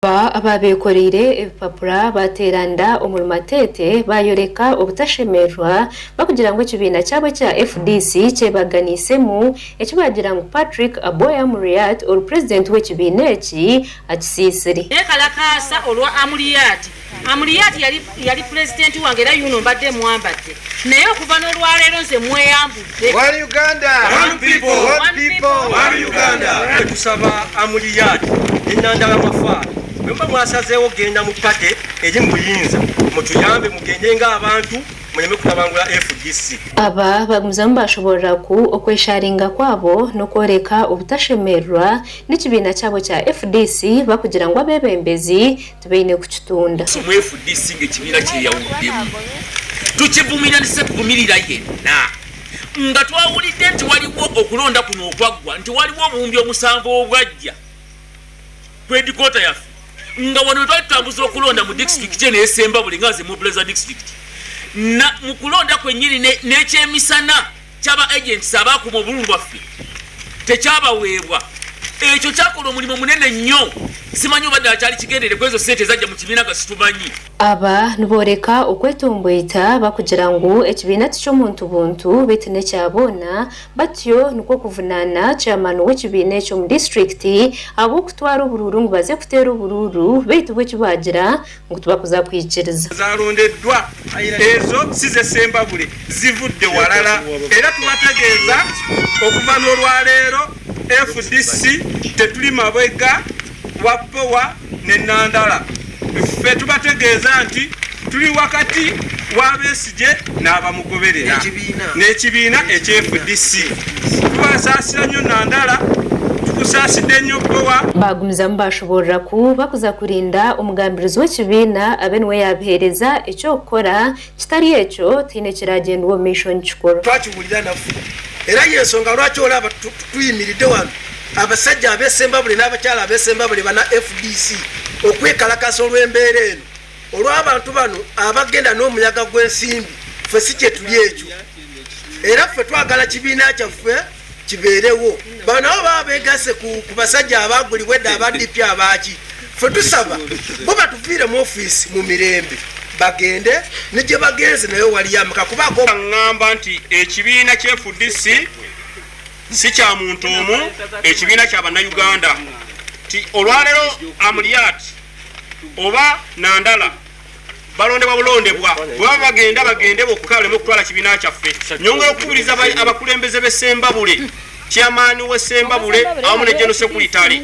Aba abaabekoreire ebipapura baateera nda omuri Mateete baayoreka obutashemererwa bakugira ngu ekibiina kyabo ekya FDC kyebaganiisemu eki baagira ngu Patrick Aboy Amuriat ori purezidenti w'ekibiina eki akisiisire. Nekalakaasa olwa Amuriat. Amuriat yali yali pulezidenti wange era yuuno mbadde mwambadde naye okuva n'olwaleero nze mweyambudde. One Uganda! One people! One people! One Uganda! Tusaba Amuriat ne Nandala Mafabi bwemuba mwasazeewo kugenda mu party eri mu buyinza mutuyambe mugende nga abantu muleme kutabangula fdc. Aba bagumizamu bashoborora ku okwesharinga kwabo n'okworeka obutashemererwa n'ekibiina kyabo kya FDC bakugira ngu abebembezi tibaine kukitunda. Mu fdc nga ekibiina kyeyawuddemu tukivumirira ne Ssetuvumirira yenna nga twawulidde nti waliwo okulonda kuno okwaggwa nti waliwo obuwumbi omusanvu obwajja ku hedikoota yaffe nga wano wetwali tutambuza okulonda mu disitulikiti eno ey'e Ssembabule nga nze mobilizer disitulikiti na mu kulonda kwennyini n'ekyemisana ky'aba agents abaakuma obululu bwaffe tekyabaweebwa. Ekyo kyakola omulimu munene nnyo. Simanyi oba ddala kyali kigendere ku ezo ssente ezajja mu kibiina nga situmanyi. Aba nibooreka okwetomboita bakugira ngu ekibiina ti ky'omuntu buntu beitu n'ekya boona, batyo nikwo kuvunaana chairman w'ekibiina ekyo omu disiturikiti ahabw'okutwara oburuuru ngu baze kuteera oburuuru beitu bo eki baagira ngu tibakuza kwikiriza. Zalondeddwa ezo si z'e Ssembabule zivudde walala era tubategeeza okuva n'olwaleero fdc tetuli mabega wa Powa ne Nandala. Ffe tubategeeza nti tuli wakati wa Besigye n'abamugoberera n'ekibiina ekya fdc. Tubasaasira nnyo Nandala, tukusaasidde nnyo Powa. Baagumizamu baashoboorora ku bakuza kurinda omugambirizi w'ekibiina abe niwe yaabiheereza eky'okukora, kitari ekyo tihaine ekiraagyendwa omu maisho nikikora. Twakiwulira naffe era y'ensonga lwaki olaba tuyimiridde wano abasajja ab'e Ssembabule n'abakyala ab'e Ssembabule bana fdc okwekalakaasa olw'embeera eno olw'abantu bano abagenda n'omuyaga gw'ensimbi. Ffe si kyetuli ekyo era ffe twagala kibiina kyaffe kibeerewo. Bano nabo baba begasse ku basajja abaagulibwa edda aba DP abaaki. Ffe tusaba bo batuviire mu ofiisi mu mirembe bagende ne gye bagenze nayo waliyo amaka kuba ago. Ŋŋamba nti ekibiina kya fdc si kya muntu omu, ekibiina kya Bannayuganda. Nti olwaleero Amuriat oba Nandala balondebwa bulondebwa, bwe baba bagenda bagende bokka baleme okutwala kibiina kyaffe. Nyongera okukubiriza abakulembeze b'e Ssembabule, Chairman w'e Ssembabule awamu ne General Secretary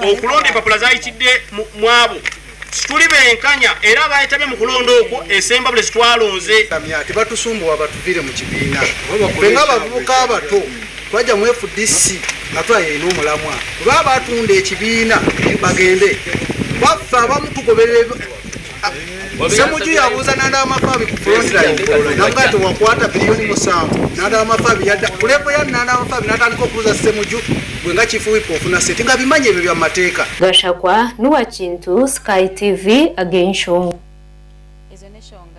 okulonda empapula zaayitidde mu abo. Tuli benkanya era abayetabye mu kulonda okwo e Ssembabule sitwalonze. Tebatusumbuwa batuviire mu kibiina. Ffe ng'abavubuka abato twajja mu fdc nga tulaba erina omulamwa. Bwe baba batunda ekibiina bagende. Baffe abamu tugoberera Ssemuju yabuuza Nandala Mafabi ku frontline namugaa nti wakwata biliyoni 7. Nandala Mafabi yadda ku level ya Nandala Mafabi n'atandika okubuuza Ssemuju gwe nga chief whip ofuna ssente nga bimanyi ebyo bya mateeka. Gashakwa Nuwakintu, Sky TV, Ag'enshonga.